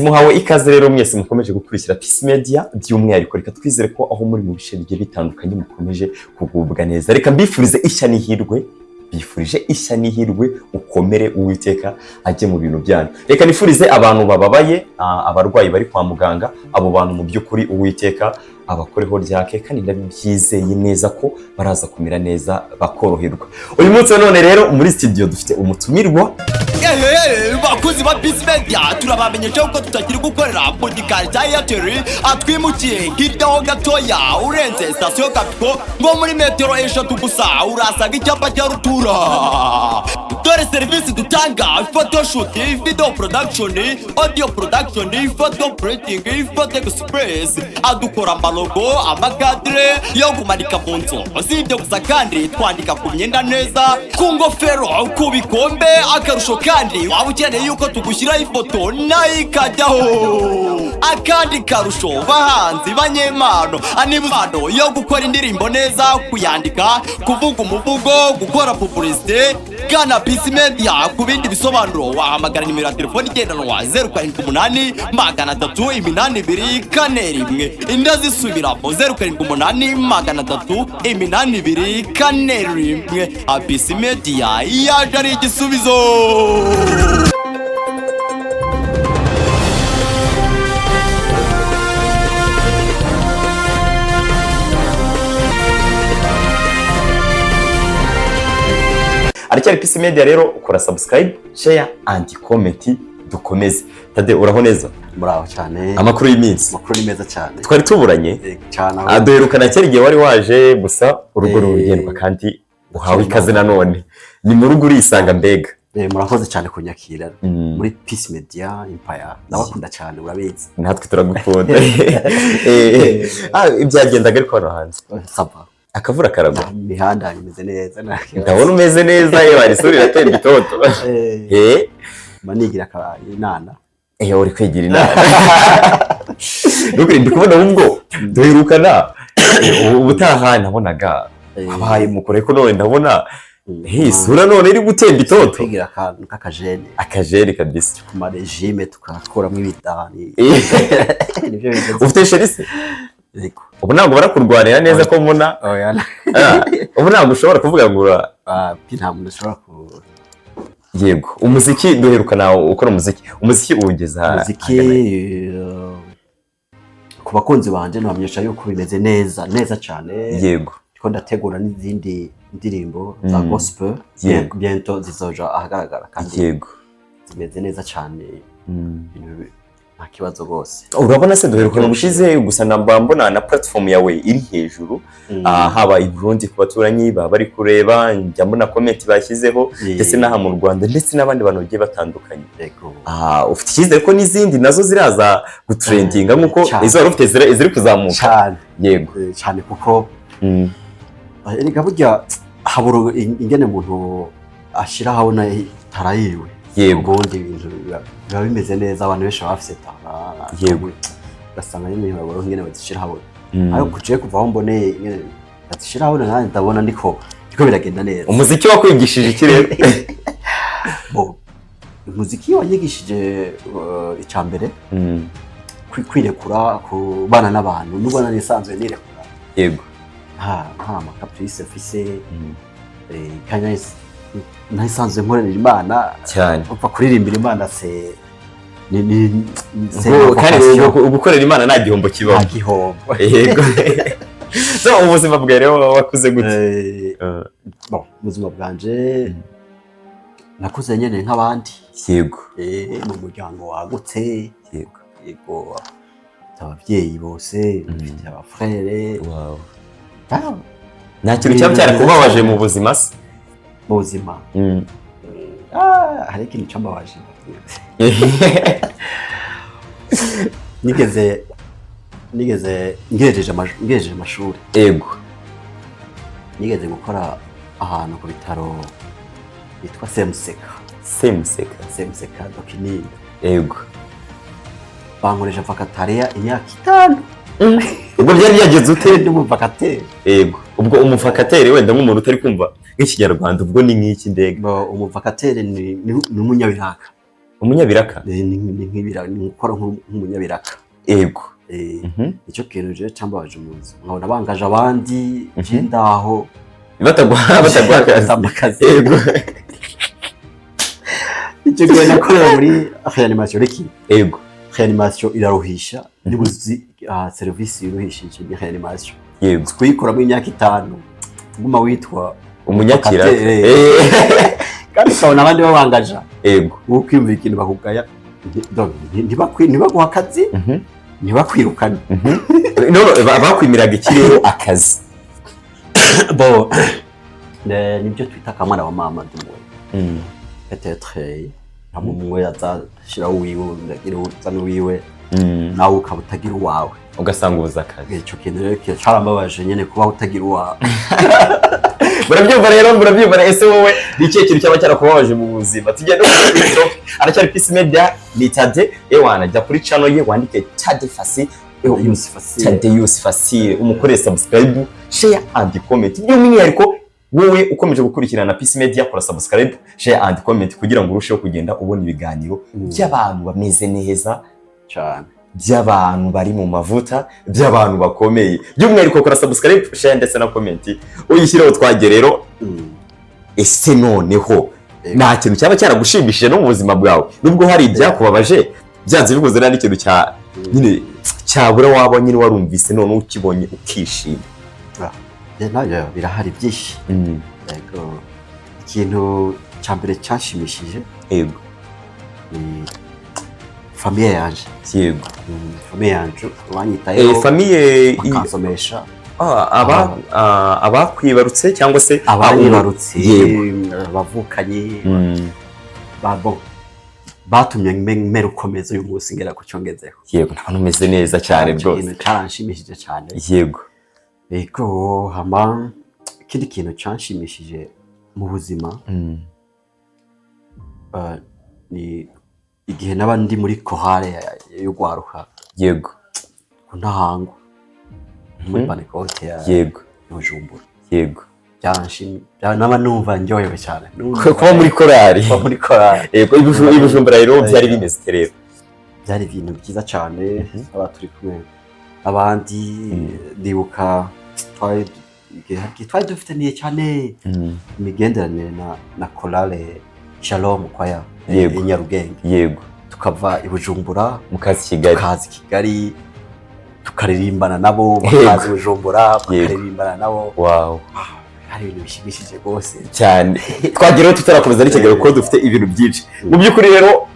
Muhawe ikaze rero mwese mukomeje gukurikira Peace Media. By'umwihariko reka twizere ko aho muri mu bice bigiye bitandukanye mukomeje kugubwa neza. Reka mbifurize ishya n'ihirwe, bifurije ishya n'ihirwe, ukomere, Uwiteka ajye mu bintu byanyu. Reka nifurize abantu bababaye, abarwayi bari kwa muganga, abo bantu mu by'ukuri Uwiteka abakoreho ryake, kandi ndabyizeye neza ko baraza kumera neza bakoroherwa. Uyu munsi wa none rero muri studio dufite umutumirwa. Ehe, bakozi ba Peace Media, turabamenyesha ko tutakiri gukorera mu gikari cya Airtel, atwimukiye hirya ho gatoya urenze sitasiyo Kapiko, ngo muri metero 3 gusa urasanga icyapa cya rutura. Dore serivisi dutanga: photoshoot, video production, audio production, photo printing, photo express, adukora amalogo, amakadire yo kumanika mu nzu. Si ibyo gusa kandi, twandika ku myenda neza, ku ngofero, ku bikombe. Akarusho kandi, waba ukeneye yuko tugushyiraho ifoto nayo ikajyaho. Akandi karusho, bahanzi, banyempano, niba impano yo gukora indirimbo neza, kuyandika, kuvuga umuvugo, gukora publicité, gana Peace Media. Ku bindi bisobanuro wahamagara nimero ya telefoni igendanwa 0788 382 41. Indazisubiramo: 0788 382 41. Peace Media yaje ari igisubizo. Aracyari Peace Media rero, ukora subscribe, share and comment, dukomeze. Tade, uraho neza? Muraho cyane. Amakuru y'iminsi? Amakuru ni meza cyane. Twari tuburanye. Cyane aho. Duherukana kera igihe wari waje gusa urugo rugendwa, kandi uhawe ikaze nanone, ni mu rugo urisanga mbega. Murakoze cyane kunyakira muri Peace Media Empire. Ndabakunda cyane, urabizi. Natwe turagukunda. Ibyagendaga ariko hano hanze? Ça va. Akavura karagwa? Imihanda imeze neza, nta kibazo. Ndabona umeze neza, yewe isura iratemba itoto. Mba nigira inana. Uri kwigira inama. Nukuri ndi kubona ubwo duherukana, ubutaha nabonaga wabaye mukuru, ariko none ndabona isura none iri gutemba itoto. Kwigira akantu k'akajene. Akajeri kabisa. Ku ma régime tukakuramo ibidani, nibyo bigeze. Ufite chérie se? Yego. Ubu ntabwo barakurwanira neza ko mbona? Oya. Ubu ntabwo ushobora kuvuga ngo Ah, nta muntu ushobora ku Yego, umuziki, duherukana ukora umuziki, umuziki uwugeza Umuziki, ahagana he? Ku bakunzi banje nabamenyesha yuko bimeze neza neza cyane. Ko ndategura n'izindi ndirimbo za gospel. Bientôt zizoja ahagaragara kandi zimeze neza cyane. Ibintu nta kibazo rwose. Urabona se duherukana ubushize gusa namba mbona na platform yawe iri hejuru, haba i Burundi ku baturanyi baba bari kureba, njya mbona comment bashyizeho, ndetse n'aha mu Rwanda, ndetse n'abandi bantu bagiye batandukanye. Ufite icyizere ko n'izindi nazo ziraza gutrendinga nk'uko Cyane. izo wari ufite ziri kuzamuka? Cyane. Cyane kuko erega burya habura ingene umuntu ashira ahabona tara yiwe. Ubundi ibintu biba bimeze neza, abantu benshi baba bafise tara. Ugasanga nyine babura ingene bazishira ahabona, ariko kuciye kuva aho mboneye ingene bazishira ahabona, nanjye ndabona ndiko biragenda neza. Umuziki wakwigishije iki rero? Bo, umuziki wanyigishije, icya mbere, kwirekura, kubana n'abantu, nubwo nari nsanzwe nirekura. Nta ma caprice mfise. Kandi nari nsanzwe nkorera Imana. Upfa kuririmbira Imana se ni se Kandi vocation. Gukorera Imana nta gihombo kibaho. Nta gihombo. Yego. So ubuzima bwawe rero wakuze gute? Bon, ubuzima bwanje, nakuze nyene nk'abandi. Mu muryango wagutse. Yego, mfite ababyeyi bose, mfite abafrere. Nta kintu cyaba cyarakubabaje mu buzima se? Mu buzima? Hari ikintu cyambabaje. Nigeze ngejeje amashuri, nigeze gukora ahantu ku bitaro bitwa Semuseka. Semuseka? Semuseka Dokinini. Bankoresha vacatariat imyaka 5. Ubwo byari byagenze ute? Ndi umuvacataire. Yego, ubwo umuvacataire, wenda nk'umuntu utari kumva nk'ikinyarwanda, ubwo ni nk'iki ndega? Umuvacataire ni umunyabiraka. Umunyabiraka? Ni gukora nk'umunyabiraka. Nicyo kintu je cambabaje mu nzu, nkabona bangaje abandi, je ndaho. Bataguha akazi. Batamba akazi. Icyo gihe nakorera muri réanimation reki. Réanimation iraruhisha, niba uzi serivisi iruhishije ni réanimation. Kuyikoramo imyaka 5 uguma witwa Umunyakiraka. Vacataire. Kandi ukabona abandi babangaja, wowe ukiyumvira ikintu bakugaya. Donc, ntibaguha akazi, ntibakwirukane. No, bakwimiraga iki rero akazi? Bo nibyo twita akamwana wa mama ndumuwe. Peut-être hamwe umwe azashiraho uwiwe, undi agira uzana uwiwe, nawe ukaba utagira uwawe. Ugasanga ubuze akazi. Ico kintu rero carambabaje nyene, kubaho utagira uwawe. Murabyumva rero, murabyumva rero. Ese wowe ni ikihe kintu cyaba cyarakubabaje mu buzima? Tugende kuri TikTok, aracyari Peace Media, ni Tade. Ewana, jya kuri channel ye wandike Tade Fasi. Yusuf Fasile. Tadeus Fasile, umukorere subscribe, share and comment. By'umwihariko wowe ukomeje gukurikirana Peace Media, kora subscribe, share and comment kugira ngo urusheho kugenda ubona ibiganiro by'abantu bameze neza cyane, by'abantu bari mu mavuta, by'abantu bakomeye. By'umwihariko kora subscribe, share ndetse na comment, uyishyireho. Twagiye rero. Ese noneho nta kintu cyaba cyaragushimishije no mu buzima bwawe, nubwo hari ibyakubabaje, byanze bikunze nta n'ikintu cya nyine cyabura waba nyine warumvise none ukibonye ukishima? Nabyo birahari byinshi. Yego, ikintu cya mbere cyanshimishije ni famille yanje. Famille yanje banyitayeho, Famille bakansomesha. Abakwibarutse cyangwa se Abanyibarutse, abavukanye, bon, batumye mera ukomeza uyu munsi ngera ku cyo ngezeho. Yego, ndabona umeze neza cyane Icyo rwose. kintu cyaranshimishije cyane. Yego, hama ikindi kintu cyanshimishije mu buzima ni igihe naba ndi muri chorale y'urwaruka ku Ntahangwa muri Pantekote ya Bujumbura. Naba numva ndyohewe cyane. Kuba muri korali. Kuba muri korale. Yego, i Bujumbura rero byari bimeze ute rero? Byari ibintu byiza cyane, twaba turi kumwe abandi. Ndibuka twari igihe twari dufitaniye cyane imigenderanire na chorale Shalom Choir i Nyarugenge. Tukava i Bujumbura, mukazi Kigali, tukaza i Kigali tukaririmbana nabo, bakaza i Bujumbura bakaririmbana nabo. Hari ibintu bishimishije rwose. Cyane. Twageraho tutarakomeza n'ikiganiro kuko dufite ibintu byinshi mu by'ukuri. Rero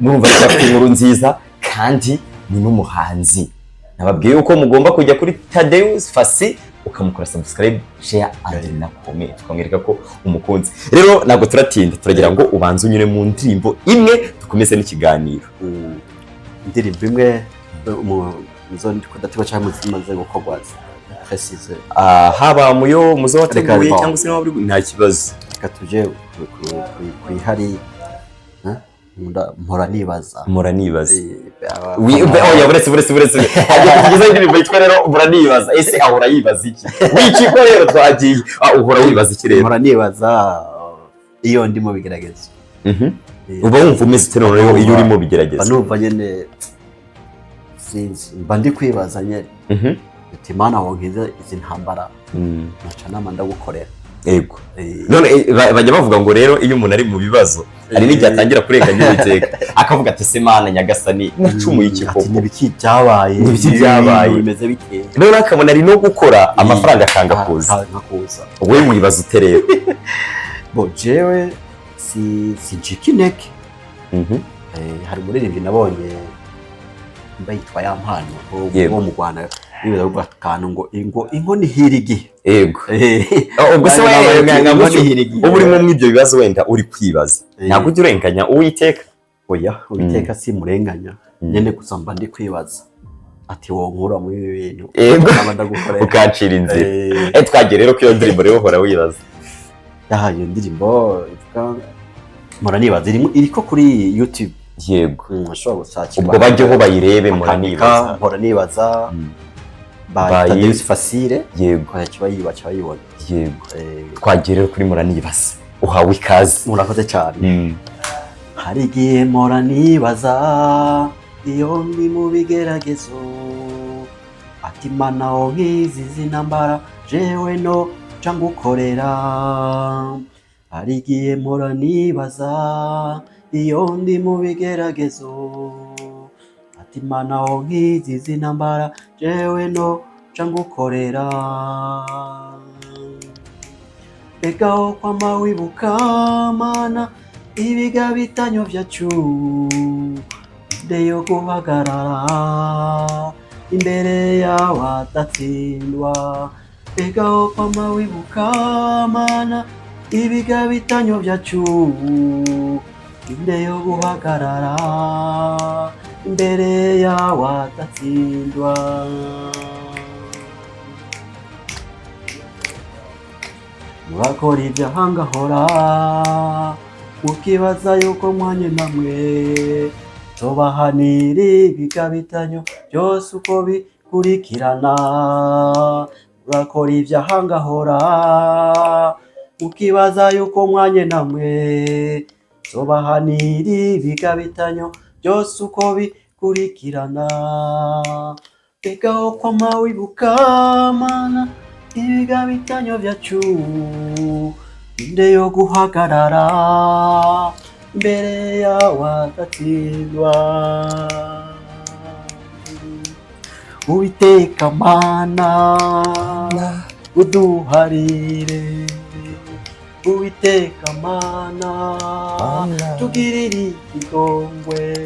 murumva ko afite inkuru nziza kandi ni n'umuhanzi. Nababwiye yuko mugomba kujya kuri Tadeus Fasi ukamukora subscribe, share and na comment, ukamwereka ko umukunzi. Rero ntabwo turatinda, turagira ngo ubanze unyure mu ndirimbo imwe dukomeze n'ikiganiro. Indirimbo imwe mu zo kudategwa cyangwa mu zimaze gukorwa précise? Haba muyo muzo wateguye Reka, cyangwa se niba uri, nta kibazo. Reka tuje ku ihari, mpora nibaza. Mpora nibaza. Oya. Oya, buretse agiye kutugezaho indirimbo yitwa rero "Mpora nibaza". Ese ahora yibaza iki? Wikiko rero twagiye. Uhora wibaza iki rero? Mpora nibaza iyo ndi mu bigeragezo. Uba wumva umeze ute noneho iyo uri mu Mba bigeragezo? numva nyene sinzi, mba ndi kwibaza nyene ati: "Mana, wonkiza izi ntambara, naca nama ndagukorera." None bajya bavuga ngo rero iyo umuntu ari mu bibazo hari n'igihe atangira kurenganya Uwiteka, akavuga ati: "Se Mana nyagasani, nacumuye iki Ati: koko?" "Nibiki byabaye? Nibiki byabaye?" Ibintu bimeze bite? Noneho akabona ari no gukora, amafaranga akanga kuza. Nka kuza. Wowe wibaza ute rero? Bo jewe si sincika intege. Hari umuririmbyi nabonye mba yitwa ya mpano wo mu Rwanda, nibaza kuvuga akantu ngo inkono ihira igihe. Ubwo se Nanjye wewe nabaye nka inkono gutyo, ihira igihe. uba urimo muri ibyo bibazo wenda uri kwibaza, ntabwo ujya urenganya Uwiteka? Oya, Uwiteka simurenganya nyene, gusa mba ndi kwibaza ati: "Wonkura muri ibi bintu, nkaba ndagukorera." Ukancira inzira. Twagiye rero ko iyo ndirimbo rero uhora wibaza. Yahaye iyo ndirimbo ivuga "Mpora nibaza", iriko kuri YouTube. Ushobora gushakirwa. Ubwo bajyeho bayirebe, "Mpora Bakandika nibaza". "Mpora nibaza" by Tadeus Fasile. Baca bayiba, baca bayibona. Twagiye rero kuri "Mpora nibaza", uhawe ikaze. Murakoze cyane. Hari igihe mpora nibaza iyo ndi mu bigeragezo, ati Mana, wo nkizi z'intambara, jewe no ca ngukorera. Hari igihe mpora nibaza iyo ndi mu bigeragezo, ati Mana, wo nkizi z'intambara, jewe no ca ngukorera. Mbega wo kwama wibuka, Mana, ibiga bitanyo vyacu, nde yo guhagarara imbere yawe adatsindwa? Mbega wo kwama wibuka, Mana, ibiga bitanyo vyacu, nde yo guhagarara imbere yawe adatsindwa? Murakora ibyaha ngahora, mukibaza yuko mwanye namwe tubahanira ibigabitanyo byose uko bikurikirana. Murakora ibyaha ngahora, mukibaza yuko mwanye namwe tubahanira ibigabitanyo byose uko bikurikirana. Mbega wo kwama wibuka, Mana, ibigabitanyo byacu, inde yo guhagarara imbere yawe agatsindwa? Uwiteka Mana, uduharire. Uwiteka Mana, tugirire ikigongwe,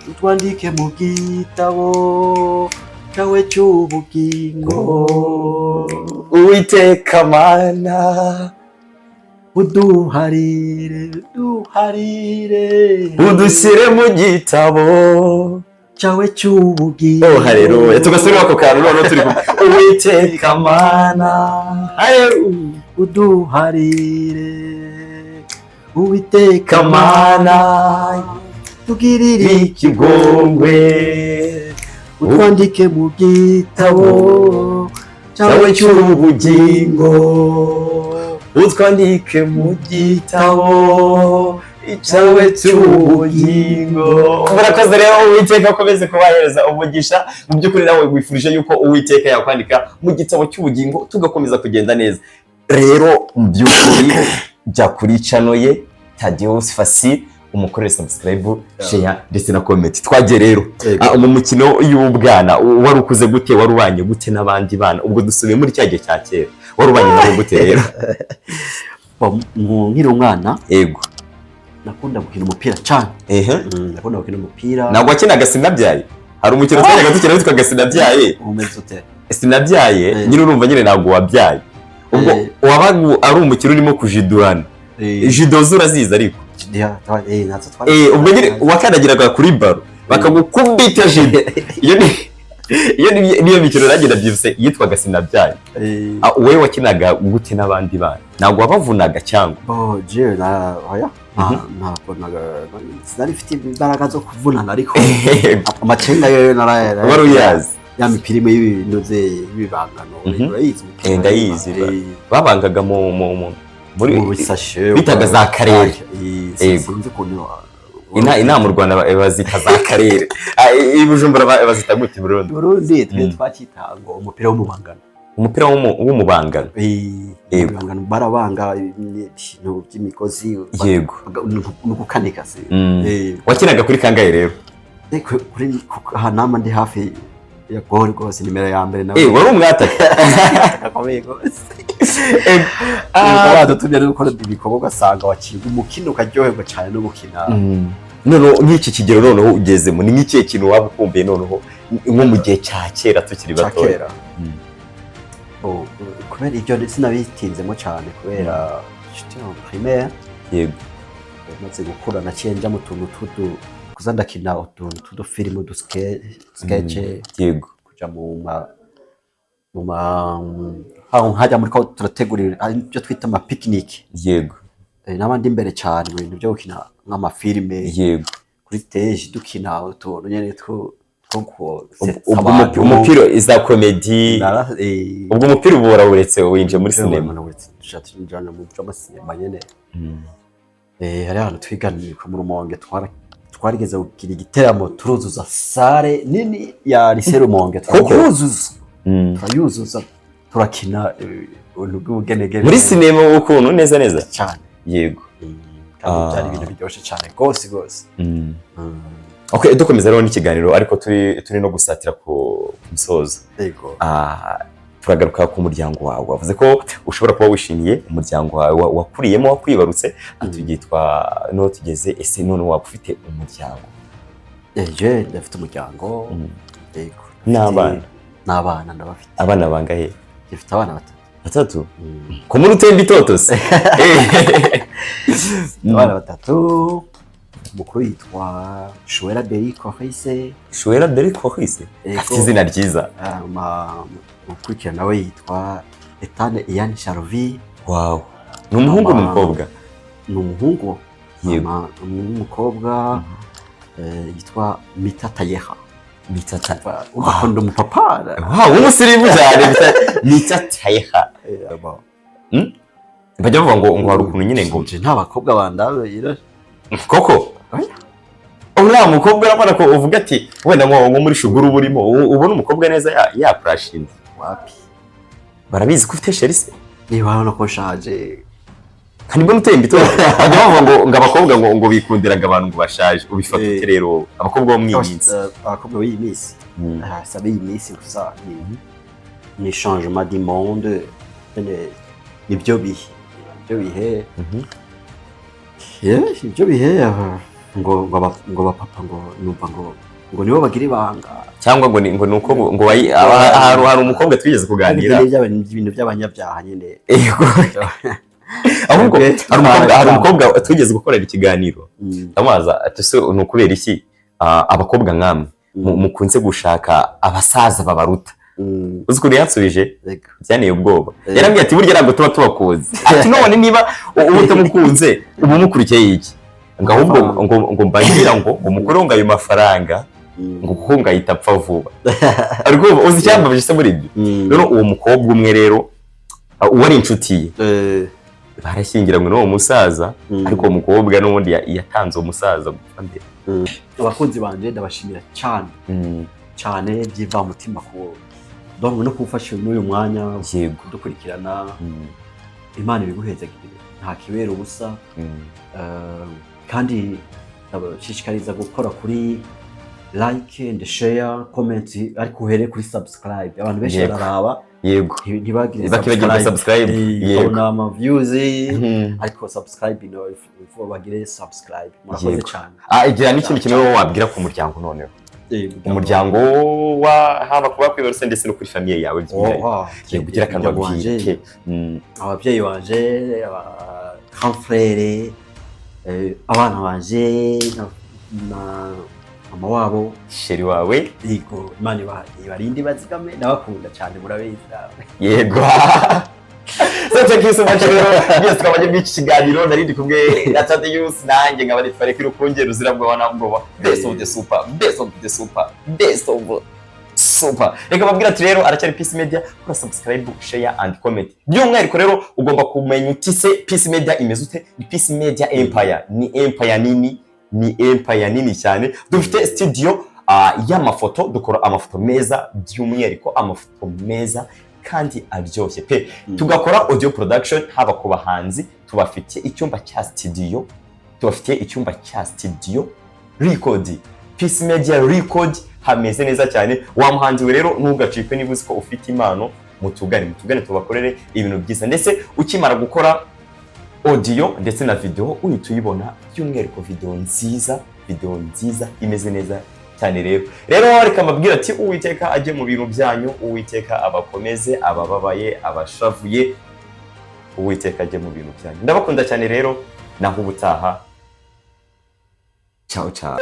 utwandike mu gitabo cyawe cy'ubugingo. Uwiteka Mana, uduharire, uduharire, udushyire mu gitabo cyawe cy'ubugingo. Oh, haleluya! Tugasubira ako kantu noneho turi kumwe. Uwiteka Mana, haleluya, uduharire. Uwiteka Mana, tugirire ikigongwe, utwandike mu gitabo cyawe cy'ubugingo, utwandike mu gitabo cyawe cy'ubugingo. Murakoze rero, Uwiteka akomeze kubahereza umugisha. Mu by'ukuri nawe wifurije yuko Uwiteka yakwandika mu gitabo cy'ubugingo, tugakomeza kugenda neza. Rero mu by'ukuri jya kuri channel ye Tadeus Fasi, umukorere subscribe, share ndetse na comment. Twagiye rero mu mukino y'ubwana. Wari ukuze gute? Wari ubanye gute n'abandi bana? Ubwo dusubiye muri cya gihe cya kera, wari ubanye nabo gute rero? Nkiri umwana nakunda gukina umupira cyane. Nakunda gukina umupira. Ntabwo wakinaga sinabyaye? Hari umukino twajyaga dukina witwaga sinabyaye. Umeze ute? Sinabyaye. Nyine urumva nyine ntabwo wabyaye ubwo. Wabaga ari umukino urimo kujidurana. Jido zo urazizi ariko? Natwo twari. Ubwo nyine wakandagiraga kuri ballon bakagukubita jido. Iyo niyo mikino nanjye ndabyibutse yitwaga sinabyaye. Wowe wakinaga gute n'abandi bana? Ntabwo wabavunaga cyangwa? Bo jewe na oya, ntabwo sinari mfite imbaraga zo kuvunana, ariko amacenga yo nara Wari uyazi. Ya mipira imwe y'ibinoze y'ibibangano. Urayizi imipira? Ndayizi. Babangaga mu muri mu bisashe. Bitaga za karere. Sinzi ukuntu. Inaha mu Rwanda bazita za karere. I Bujumbura bazita gute i Burundi? Burundi twe twakita ngo umupira w'umubangano. Umupira w'umubangano. Umubangano, barabanga ibintu by'imigozi ni ugukanika se. Wakinaga kuri kangahe rero? Kuri aha nama ndi hafi ya gol rwose, nimero ya mbere nawe. Wari umwataka. Gakomeye rwose. Badutumye no gukora ibikorwa, ugasanga wakinga umukino ukaryoherwa cyane no gukina. Noneho nk'iki kigero noneho ugezemo, ni nk'ikihe kintu waba ukumbuye noneho nko mu gihe cya kera tukiri cya batoya? Kera. Oh, kubera ibyo sinabitinzemo cyane kubera j'étais en primaire. Maze gukura naciye nja mu tuntu tudu kuza ndakina utuntu tw'udufilimu, udusketch, kuja mu ma aho hajya muri ko turategurira ibyo twita ama picnic. N'abandi imbere cyane mu bintu byo gukina nk'amafilime kuri stage, dukina utuntu nyene two gusetsa Ubwo abantu. Umupira iza comedy. Ubwo umupira ubu warawuretse, winjiye muri sinema. Tuja mu by'amasinema nyene. Hari ahantu twiganiye mu Rumonge, twarigeze kugira igiteramo, turuzuza salle nini ya Lycée Rumonge. Koko? Turayuzuza, turayuzuza, turakina ubuntu bw'ubugenegene. Muri sinema ukuntu neza neza. Cyane. Kandi byari ibintu biryoshye cyane rwose rwose. Okay, dukomeza rero n'ikiganiro, ariko turi no gusatira ku musozo. Yego. Turagaruka ku muryango wawe. Wavuze ko ushobora kuba wishimiye umuryango wawe wakuriyemo, wakwibarutse. Tubyitwa no tugeze, ese none waba ufite umuryango? Je ndafite umuryango. Yego. N'abana? N'abana ndabafite. Abana bangahe? Mfite abana batatu. Batatu? Ko muri utemba itoto se? Abana batatu. Umukuru yitwa Shuwera Beri Korise. Shuwera Beri Korise. Yego. Afite izina ryiza. Umukurikira nawe yitwa Etane Ian Sharovi. Wow, ni umuhungu n'umukobwa? Ni umuhungu. Yego. N'umukobwa yitwa Mita Tayeha. Mitata. Ugakunda umupapa. Wow, w'umusirimu cyane, Mita Tayeha. Bajya bavuga ngo hari ukuntu nyine ngo Nje nta bakobwa bandabira. Koko? Oya. Uriya mukobwa urabona ko uvuga ati wenda nko muri shuguru uba urimo ubona umukobwa neza yakurashinze? Wapi. Barabizi ko ufite chérie se? Niba urabona ko nshaje. Kandi mbona uteye imbito. Bajya bavuga ngo abakobwa ngo bikundiraga abantu ngo bashaje. Ubifata ute rero, abakobwa bo muri iyi minsi? Abakobwa b'iyi minsi? Ah, b'iyi minsi gusa ni changement du monde nyene, nibyo bihe, nibyo bihe. Yeah, ibyo bihe, ngo abapapa ngo numva ngo nibo bagira ibanga. Cyangwa ngo ni uko ngo hari umukobwa twigeze kuganira. Ibyo ni ibintu by'abanyabyaha nyine. Yego. Ahubwo hari umukobwa twigeze gukorera ikiganiro, ndamubaza ati: "Se ni ukubera iki abakobwa nkamwe mukunze gushaka abasaza babaruta?" Uzi ukuntu yansubije? Yego. Byanteye ubwoba. Yarambwiye ati: "Burya ntabwo tuba tubakunze." Ati: "None niba uba utamukunze, uba umukurikiye iki?" Ngo ahubwo ngo mbagira ngo mukuru ngo ayo mafaranga, ngo kuko ngo ahita apfa vuba. Ariko uzi icyambabaje se muri ibyo? Rero uwo mukobwa umwe rero, uwo ari inshuti ye, barashyingiranywe n'uwo musaza, ariko uwo mukobwa n'ubundi yatanze uwo musaza gupfa mbere. Abakunzi banje ndabashimira cyane cyane by'ivamutima ku donc no kumfasha n'uyu mwanya kudukurikirana. Imana ibiguheza, nta kibera ubusa. Kandi ndabashishikariza gukora kuri like and share, comment, ariko uhere kuri subscribe. Abantu benshi bararaba ntibagire Bakibagirwa subscribe. Ukabona ama views, ariko subscribe no if bagire subscribe. Murakoze cyane. Igira n'ikindi kintu wowe wabwira ku muryango noneho, umuryango wa haba kuba kwibarutse ndetse no kuri famille yawe by'umwihariko. Yego, ugira akantu Umuryango wanje, babwire. Ababyeyi banje, aba grand frère, abana banje na mama wabo. Chérie wawe. Yego, Imana ibarinde, bazigame, ndabakunda cyane, murabizi nawe. Yego. So thank you so much rero mwese twabanye muri iki kiganiro. Nari ndi kumwe na Thaddeus, nanjye nkaba nitwa Reka Urukunge Ruzirabwoba na Bwoba, best of the super, best of the super, best of super. Reka babwira ati rero aracyari Peace Media. Kora subscribe, share and comment. By'umwihariko rero ugomba kumenya uti: "Se Peace Media imeze ute?" Ni Peace Media Empire, ni empire nini, ni empire nini cyane. Dufite studio y'amafoto, dukora amafoto meza, by'umwihariko amafoto meza kandi aryoshye pe. Tugakora audio production, haba ku bahanzi tubafitiye icyumba cya studio, tubafitiye icyumba cya studio record, Peace Media Record, hameze neza cyane. Wa muhanzi we rero, ntugacikwe. Niba uzi ko ufite impano, mutugane, mutugane tubakorere ibintu byiza. Ndetse ukimara gukora audio ndetse na video, uhita uyibona, by'umwihariko video nziza, video nziza imeze neza cyane. Rero reka mbabwire ati: Uwiteka ajye mu bintu byanyu, Uwiteka abakomeze, abababaye, abashavuye, Uwiteka ajye mu bintu byanyu. Ndabakunda cyane rero, naho ubutaha. Ciao ciao.